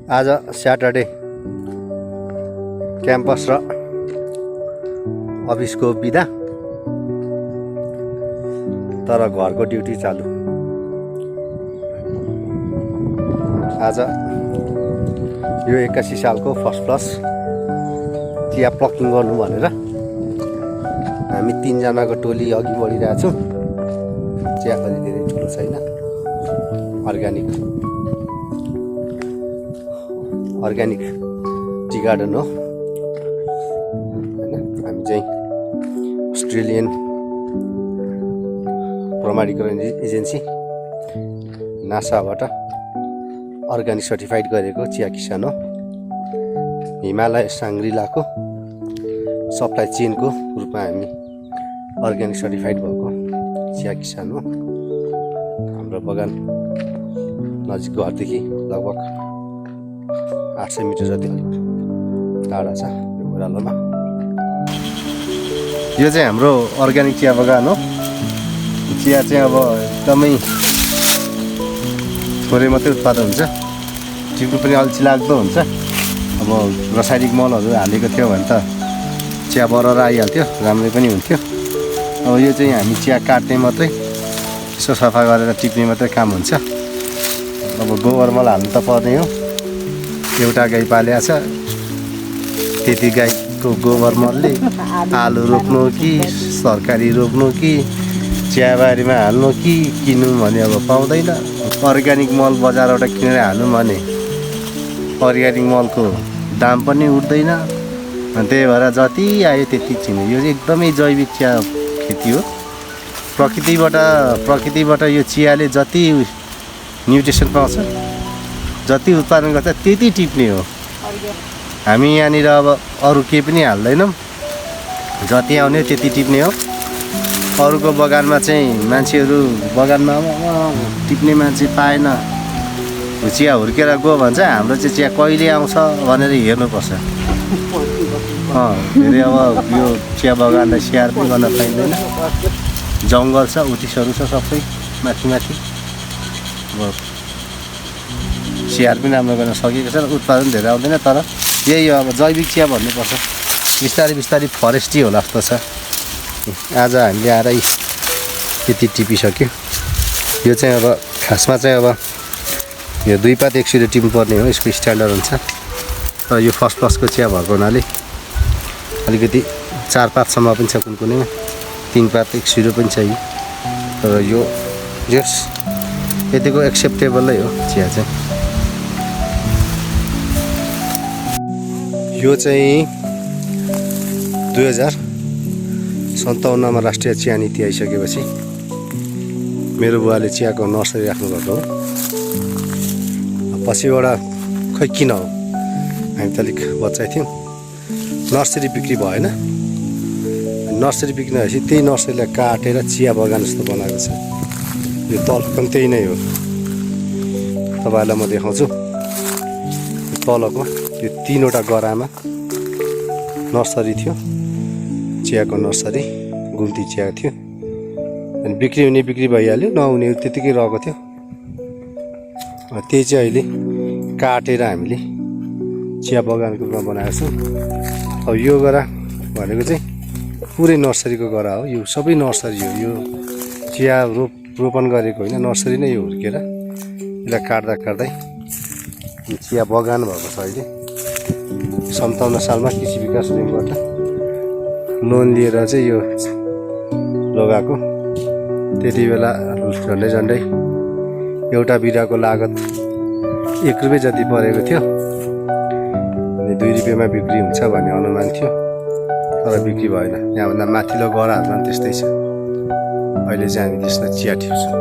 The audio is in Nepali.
आज स्याटरडे क्याम्पस र अफिसको बिदा, तर घरको ड्युटी चालु। आज यो 81 सालको फर्स्ट प्लस चिया प्लकिङ गर्नु भनेर हामी 3 जनाको टोली अघि बढिरहेछौँ। चिया पनि धेरै ठुलो छैन, अर्ग्यानिक टी गार्डन हो हैन। हामी चाहिँ अस्ट्रेलियन प्रमाणीकरण एजेन्सी नासाबाट अर्ग्यानिक सर्टिफाइड गरेको चिया किसान हो। हिमालय साङ्ग्रिलाको सप्लाई चेनको रूपमा हामी अर्ग्यानिक सर्टिफाइड भएको चिया किसान हो। हाम्रो बगान नजिक घरदेखि लगभग 800 मिटर जति टाढा छ यो ओह्रालोमा। यो चाहिँ हाम्रो अर्ग्यानिक चिया बगान हो। चिया चाहिँ अब एकदमै थोरै मात्रै उत्पादन हुन्छ, टिप्नु पनि अल्छी लाग्दो हुन्छ। अब रासायनिक मलहरू हालेको थियो भने त चिया बढेर आइहाल्थ्यो, राम्रै पनि हुन्थ्यो। अब यो चाहिँ हामी चिया काट्ने मात्रै, यसो सफा गरेर टिप्ने मात्रै काम हुन्छ। अब गोबर मल हाल्नु त पर्ने हो। एउटा गाई पाल्या छ, त्यति गाईको गोबर मलले आलु रोप्नु कि तरकारी रोप्नु कि चियाबारीमा हाल्नु कि किन्नु भने अब पाउँदैन। अर्ग्यानिक मल बजारबाट किनेर हाल्नु भने अर्ग्यानिक मलको दाम पनि उठ्दैन। त्यही भएर जति आयो त्यति चिन्यो। यो चाहिँ एकदमै जैविक चिया खेती हो। प्रकृतिबाट यो चियाले जति न्युट्रिसन पाउँछ, जति उत्पादन गर्छ त्यति टिप्ने हो। हामी यहाँनिर अब अरू केही पनि हाल्दैनौँ, जति आउने त्यति टिप्ने हो। अरूको बगानमा चाहिँ मान्छेहरू बगानमा टिप्ने मान्छे पाएन, चिया हुर्केर गयो भन्छ। हाम्रो चाहिँ चिया कहिले आउँछ भनेर हेर्नुपर्छ। धेरै अब यो चिया बगानलाई स्याहार पनि गर्न पाइँदैन। जङ्गल छ, उतिसहरू छ सबै माथि। अब स्याहार पनि राम्रो गर्न सकेको छ, उत्पादन धेरै आउँदैन। तर यही हो, अब जैविक चिया भन्नुपर्छ। बिस्तारै फरेस्टी होला जस्तो छ। आज हामीले आएर त्यति टिपिसक्यो। यो चाहिँ अब खासमा चाहिँ अब यो 2 पात 1 सुरे टिप्नु पर्ने हो, यसको स्ट्यान्डर्ड हुन्छ। तर यो फर्स्ट प्लसको चिया भएको हुनाले अलिकति 4 पातसम्म पनि छ, कुनैमा 3 पात 1 सुरे पनि छ। तर यो यतिको एक्सेप्टेबलै हो चिया चाहिँ। यो चाहिँ 2057 मा राष्ट्रिय चिया नीति आइसकेपछि मेरो बुवाले चियाको नर्सरी राख्नुभएको हो। पछिबाट खै किन हो, हामी त अलिक बच्चा थियौँ, नर्सरी बिक्री भएन। नर्सरी बिक्री भएपछि त्यही नर्सरीलाई काटेर चिया बगान जस्तो बनाएको छ। यो तल पनि त्यही नै हो, तपाईँहरूलाई म देखाउँछु। तलको यो 3वटा गरामा नर्सरी थियो, चियाको नर्सरी, गुम्ती चिया थियो। अनि बिक्री हुने बिक्री भइहाल्यो, नहुने त्यतिकै रहेको थियो। त्यही चाहिँ अहिले काटेर हामीले चिया बगानको रूपमा बनाएको छौँ। अब यो गरा भनेको चाहिँ पुरै नर्सरीको गरा हो। यो सबै नर्सरी हो। यो चिया रोपन गरेको होइन, नर्सरी नै यो हुर्केर यसलाई काट्दै चिया बगान भएको छ। अहिले 57 सालमा कृषि विकास ब्याङ्कबाट लोन लिएर चाहिँ यो लगाएको। त्यति बेला झन्डै एउटा बिरुवाको लागत 1 रुपियाँ जति परेको थियो। अनि 2 रुपियाँमा बिक्री हुन्छ भन्ने अनुमान थियो, तर बिक्री भएन। यहाँभन्दा माथिल्लो गराहरूमा त्यस्तै छ। अहिले चाहिँ हामी त्यसमा चिया टिप्छौँ।